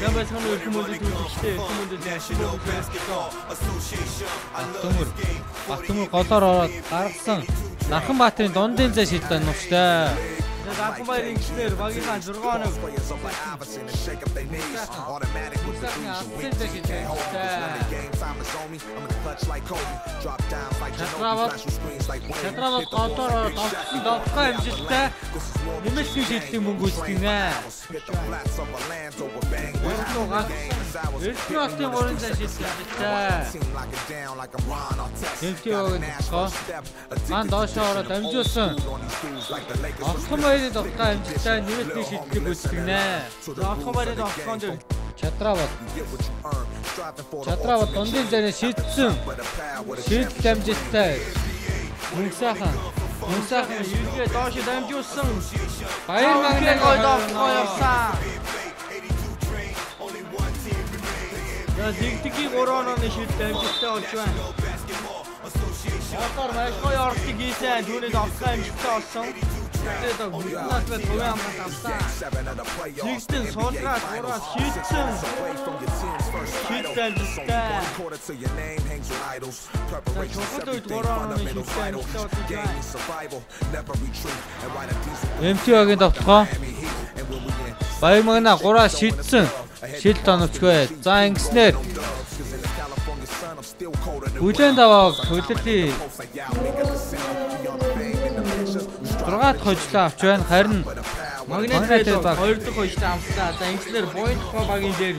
Сайн байцгаана уу, эрхэм мөндөд үзэгчдээ, эрхэм мөндөд Баттөмөр Баттөмөр голоор ороод гаргасан Дархан Баатрын дундын зай шийдэл оновчтой. Дархан Баяр ингэснээр багийнхаа 6 оног Чадраавал голоор ороод олдсон довтолгоо амжилттай нэмэлтийн шийдлийн мөнгө үйлдэгнэ. Эрдэнэ хотын 3 зай шийдэл амжилттай. Тэмцээн баг нь ман доошоо ороод амжуулсан. Олхон баярын довтолгоо амжилттай нэмэлтийн шийдлийг гүйцэтгэнэ. Олхон баярын довтолгоон дээр Чадраавал дундын зайнаас шийдсэн. Шийдэл амжилттай. Мөнх сайхан эргээ доош дамжуулсан. Баяр магнаа гой довтолгоо явсан. За зэгдэгийн 3 онооны шийдэл амжилттай болж байна. Голоор маш гоё оролтыг хийсэн. Түүний довтолгоо амжилттай болсон. Тэгээд хүлнээс бай хувийн хамгаалт авсан. Зэгдэн суулгаад 3-аас шийдсэн. Шийдэл амжилттай. За чухал үед 3 онооны шийдэл амжилттай болж байна. МТ багийн довтолгоо. Баяр магна 3-аас шийдсэн. Шилд оновчгүй. За ингэснээр бүлээн давааг хөлөлийн 6 дахь хожлоо авч байна. Харин Магнит Магнит баг баг 2 дахь хожлоо авсан. За ингэснээр Point багийн дээр